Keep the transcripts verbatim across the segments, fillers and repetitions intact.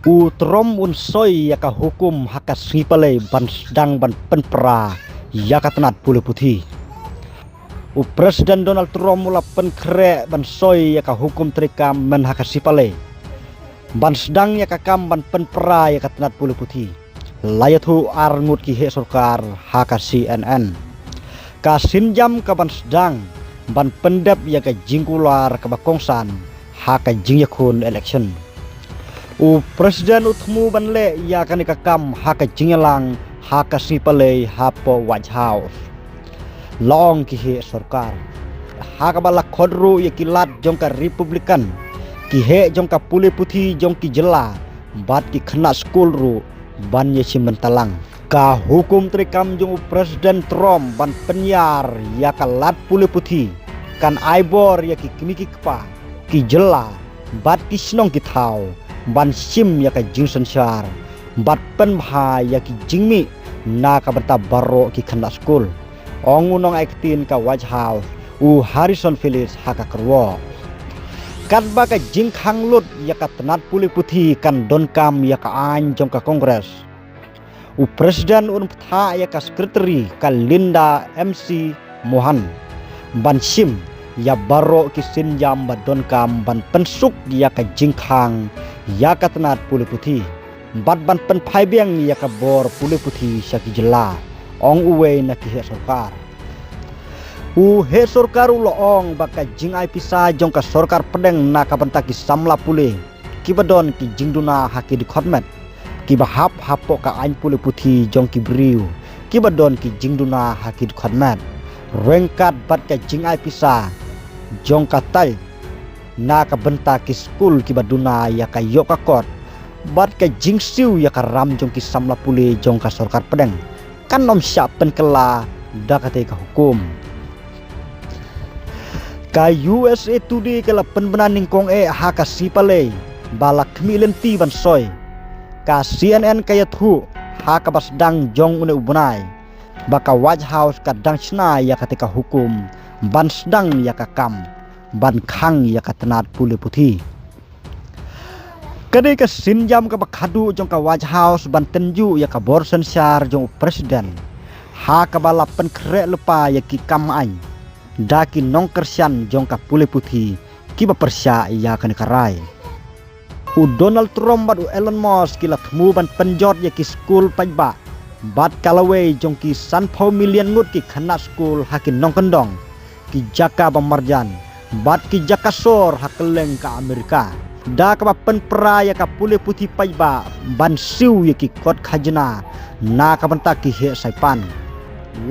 U Trump un soi ïa ka hukum ha ka sngi Palei ban sdang ban pynpra ïa ka tnat pule puthi. U President Donald Trump u la pynkhreh ban soi ïa ka hukum treikam myn ha ka sngi Palei ban sdang ïa ka kam ban pynpra ïa ka tnat pule puthi. La ïathuh ar ngut ki heh sorkar ha ka C N N. Ka sienjam ka ban sdang ban pyndep ïa ka jingkular kaba kongsan ha ka jingïakhun election. U President u thmu ban leh ïa kane ka kam ha ka jingïalang ha ka sngi Palei hapoh White House, la ong ki heh sorkar. Ha kaba la khot ruh ïa ki lad jong ka Republican, ki heh jong ka pule puthi jong ki jylla bad ki khynnah skul ruh ban ïashim bynta lang. Ka hukum treikam jong u President Trump ban pynïar ïa ka lad pule puthi kan ai bor ïa ki kmie ki kpa, ki jylla bad ki shnong ki thaw ban shim ïa ka jingsynshar bad pynbha ïa ki jingmih na ka bynta baroh ki khynnah skul, ong u nongai ktien ka White House, u Harrison Phillips, ha ka kyrwoh. Katba ka jingkhang lut ïa ka tnat pule puthi kan donkam ïa ka aiñ jong ka Congress, u President un bthah ïa ka Secretary ka Linda McMahon ban shim ïa baroh ki sienjam ba donkam ban pynsuk ïa ka jingkhang ïa ka tnat pule puthi bad ban pynphai biang ïa ka bor pule puthi sha ki jylla, ong uwei na ki heh sorkar. U heh sorkar u la ong ba ka jingai pisa jong ka sorkar pdeng na ka bynta ki samla pule kiba don ki jingduna ha ki dkhot met kiba hap hapoh ka aiñ pule puthi jong ki briew kiba don ki jingduna ha ki dkhot met, ryngkat bad ka jingai pisa jong ka tai na ka bynta ki skul kiba duna ïa ka ïoh ka kot bad ka jingsiew ïa ka ram jong ki samla pule jong ka sorkar pdeng, kan ym shah pynkylla da katei ka hukum. Ka U S A Today ka la pynbna nyngkong eh ha ka sngi Palei ba la khmih lynti ban soi. Ka C N N ka ïathuh ha kaba sdang jong une u bnai ba ka White House ka dang shna ïa katei ka hukum ban sdang ïa ka kam ban khang ïa ka tnat pule puthi. Ka dei ka sienjam kaba khadduh jong ka White House ban tynjuh ïa ka bor synshar jong u President ha kaba la pynkhreh lypa ïa ki kam aiñ da ki nongkyrshan jong ka pule puthi kiba pyrshah ïa kane ka rai. U Donald Trump bad u Elon Musk ki la thmu ban pynjot ïa ki skul paidbah bad ka lawei jong ki sanphew million ngut ki khynnah skul ha ki nongkyndong, ki jaka ba marjan bad ki jaka sor ha kylleng ka Amerika, da kaba pynpra ïa ka pule puthi paidbah ban siew ïa ki kot khajna na ka bynta ki heh saipan,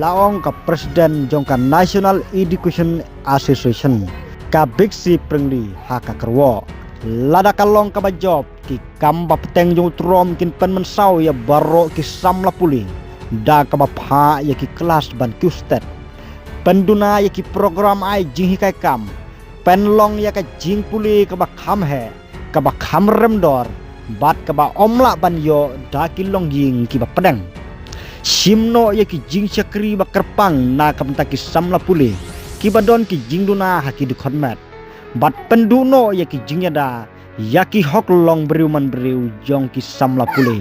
la ong ka President jong ka National Education Association, ka Betsy Pringley, ha ka kyrwoh. Lada ka long kaba jop, ki kam ba bteng jong u Trump kin pynmynsaw ïa baroh ki samla pule da kaba phah ïa ki klas ban kiew stet, pynduna ïa ki program ai jinghikai kam, pynlong ïa ka jingpule kaba kham heh, kaba kham rem dor bad kaba ym lah ban ïoh da ki longïing kiba pdeng, shim noh ïa ki jingshakri ba kyrpang na ka bynta ki samla pule kiba don ki jingduna ha ki dkhot met bad pynduh noh ïa ki jingïada ïa ki hok long briew man briew jong ki samla pule,